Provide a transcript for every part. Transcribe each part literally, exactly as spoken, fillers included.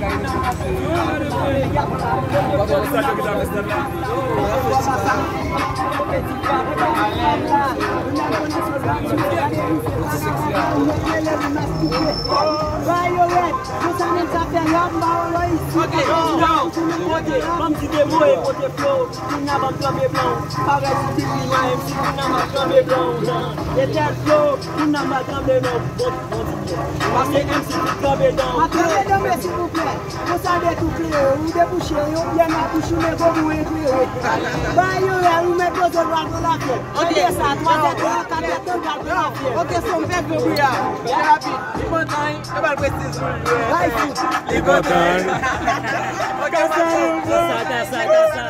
Ba yo rèd, konsa menm sa fè lòm ba yo lò isi. Ok, yo, kote, ban m di de mo, Epote Flo, kounye a ban m tranble blan, parèt sou bit li, mwen M C kounye a m ap tranble blan, Epote Flo, kounye a m ap tranble blan, bon, bon, bon, bon, pase M C pou tranble dan. Ap tranble dan, men silvouplè. Konsa de tou klere, ou debouche, yon byè nan bouch ou, men gon mwen klere. Ba yo rèd, ou mèt poze l pral pran lafyèt. Ok. Tande sa, twazè tan, katè tan, pral pran lafyèt. Ok, son fè gwo bri a. Trè rapid. Li kontan, wi. E ba l prestij pou li. Bay fout. Li kontan, wi. Ok, sa, sa, sa, sa.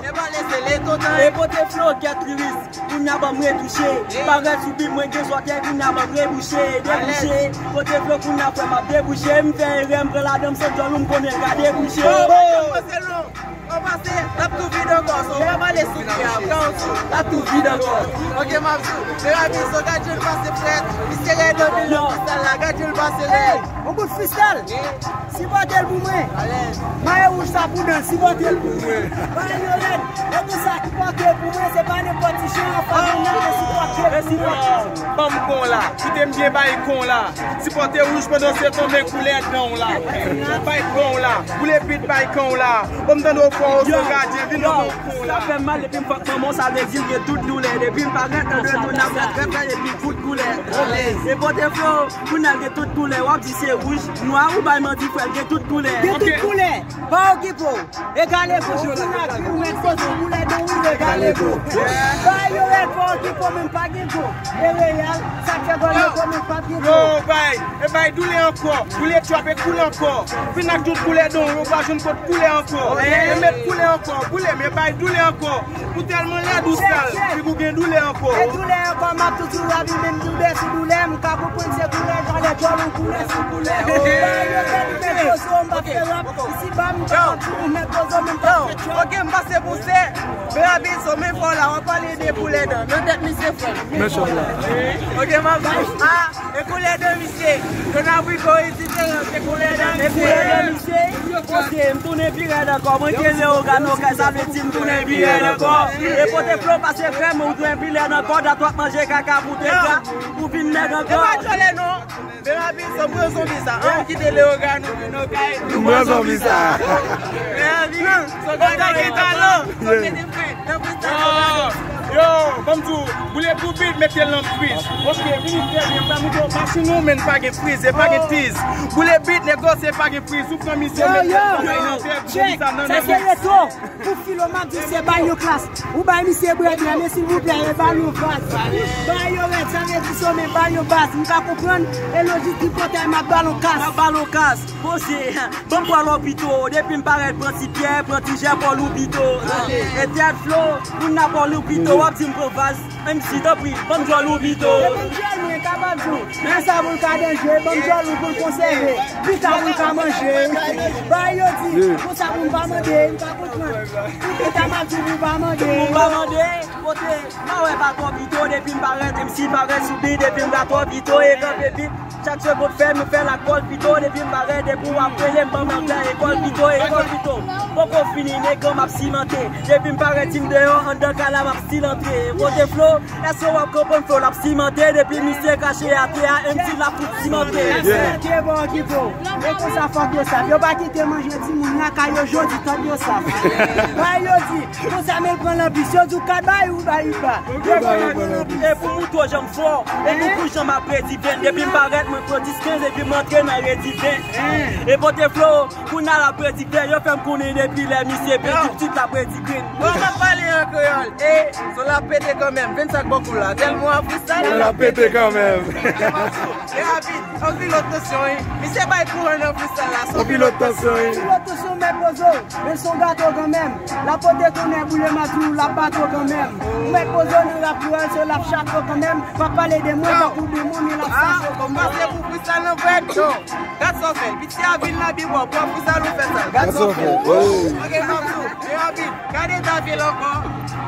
E ba l lese, li kontan, wi. Epote Flo, gèt liris. Kounye a ban m retouche. Parèt sou bit mwen gen zòtèy, kounye a ban m rebouche, debouche. Epote Flo, kounye a frè m ap debouche. M fè erè, m pran ladan, m sot djòl ou, m konnen l ka debouche. Oh, oh. Pase lon, oh, pase, l ap tou vid ankò. So, w ap ale sou pye a, pran yon sou, l ap tou vid ankò. Ok, m ap di w, Berabi, so gad jan l pase frèt, misye rèd anpil nan freestyle la, gad jan l pase la. Hey, on bout freestyle. Sipòte l pou mwen. Mayo wouj sa pou dan, sipòte l pou mwen. Ba yo rèd. E pou sa ki pòte pou mwen, se pa nenpòt ti chen an fwa mwen nan, men sipòte l pou mwen. Ban m kon la, kite m byen bay kon la. Sipòte wouj pandan se tan men koulè dan w la. Bay kon w la, boule bit bay kon w la. Ban m tande w fò, w se gadyen, vin nan men w kon la. Sa fè m mal depi m fòk manman w, sa vle di m gen tout doulè. Depi m parèt nan de tou n ap fè trè fè epi kout koulè. Epote Flo, kounye a l gen tout koulè, w ap di se wouj, nwa, ou bay manti frè l gen tout koulè. Gen tout koulè. Pa okipe w. Egale gwo, kounye a gri, ou mèt poze w, boule dan w, egale gwo. Ba yo rèd, pa okipe w, menm pa gen gwo. E reyèl, sa k fè gòl yo gwo, menm pa gen gwo. Yo, bay, e bay doulè ankò. Boule trap e koule ankò. Vin ak tout koulè dan w, ou pa jwenn kot koulè ankò. E met koulè ankò. Boule, men bay doulè ankò. Ou tèlman lèd ou sal, figi w gen doulè ankò. E doulè ankò, m ap toujou rabi, menm doulè sou doulè, m ka konprann se koulè, jan lè djòl ou koulè sou koulè. Ba yo rèd, ou mèt poze w, m p ap fè rap. Isi ba m pa ap di ou mèt poze w, men m p ap fè trap. Ok, m pase pou se. Berabi, so men fò la, w ap pale de koulè dan. Nan tèt misye frè. Men fò la. Ok, m ap di. Ah, e koulè dan misye. Jon abriko, e diferan, se koulè dan misye. E koulè dan misye. Poze, m tounen pi rèd ankò. Mwen te Leogane, sa vle di m tounen pi rèd ankò. Epote Flo, pase frè m, ou tounen pi rèd ankò. Dat w ap manje kaka pou te grèt, ou vin nèg ankò. E pa djòlè non. Berabi, so pran zonbi sa. An, kite Leogane, nou vin nan kay. Nou pran zonbi sa. Berabi, so gade gen talan. So mete frè. Nan freestyle, so gade. Yo, ban m di w, boule pou bit, mete l nan priz. Ok, vini trè byen, m ta montre w machin ou, men pa gen priz, e pa gen tiz. Boule bit, negosye, pa gen priz. Ou pran misye, ou mete l nan tèt, sa nan, sa se reto. Pou Flo, m ap di se bay yon klas. Ou bay misye brèd la, men silvouplè, e ba l yon vas. Bay yo rèd, sa vle di so men bay yon bas. M ka konprann, e lojik ki pòtay, m ap ba l yon kas. M ap ba l yon kas. Poze, ban m pran lòpito. Depi m parèt, pran ti pyè, pran ti jè, pran lopito. E tèt Flo, moun nan pran lopito, w ap di m pran vas. M C, tanpri, ban m djòl ou pito. E ban m djòl mwen, ka ban m djòl. Nan sa pou l ka danje, ban m djòl ou pou l konsève. Pita pou l ka manje. Ba yo di, konsa pou m pa mande, m pa konprann. Pou pita m ap di pou m pa mande. Pou m pa mande, kote, m pa wè pa twò pito, depi m parèt, M C parèt sou bit, depi m ka twò pito, e kanpe bit. Chak segonn fè m fè lakòl pito, depi m parèt, depi w ap rele m, ban m anplè ekòl pito, ekòl pito. Poko fini, nèg m ap simante. Depi m parèt, si m deyò, anndan kay la, m ap still antre. Kote Flo, èske w ap konprann Flo, l ap simante. Depi misye kache atè a, M C l ap fout simante. Simante, bon, okipe w. E konsa fòk yo sav. Yo pa kite manje timoun lakay yo jodi, tann yo sav. Bay yo di, konsa men l pran lanbis. Yo di w kat bay, ou bay iba. Yo pran lanbis. E pou mouton janm fò. E pou kou jan m ap redi ven, depi m parèt, mwen pran dis kenz, epi m antre nan redi ven. Epote Flo, kounye a l ap redi ven, yo fè m konnen depi lè misye pèdi pitit l ap redi grenn. Bon, m ap pale an kreyòl, e, so l ap pete kanmenm, vennsenk bò kou la, tèlman w ap freestyle. L ap pete kanmenm. E rapid, anpil lòt tansyon, wi. Misye bay kouran nan freestyle la, anpil lòt tansyon, wi. Anpil lòt tansyon, mèt poze w. Men se yon gato kanmenm. L ap pote konnen boule matou, l ap bato kanmenm. Ou mèt poze w nan rap kreyòl, se l ap chato kanmenm. Pa pale de mwen, tankou demoun, l ap fache kanmenm. Ah, m pase pou freestyle nan vrè, non. Gad sa w fè. Piti a vin la bibò, pran freestyle ou fè sa. Gad sa w fè. Ok, m ap di w. E rapid. Gade ta vye l ankò.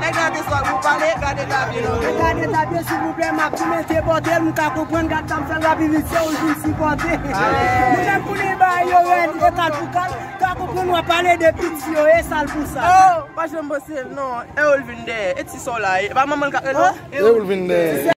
Nèg la te sòt pou pale, gade ta vye l ankò. Gade ta vye, silvouplè, m ap tou mete bòtèl, m ka konprann, gad sa m fè l rapi vit, se ou vin sipòte. Mwen menm pou li ba yo rèn, e Kal pou kal, ka konprann w ap pale de piti yo, e sal pou sal. Oh, pa janm panse, non. E ou l vin dèyè. E ti sa w la, e pa manman l k ap rele w? E ou l vin dèyè.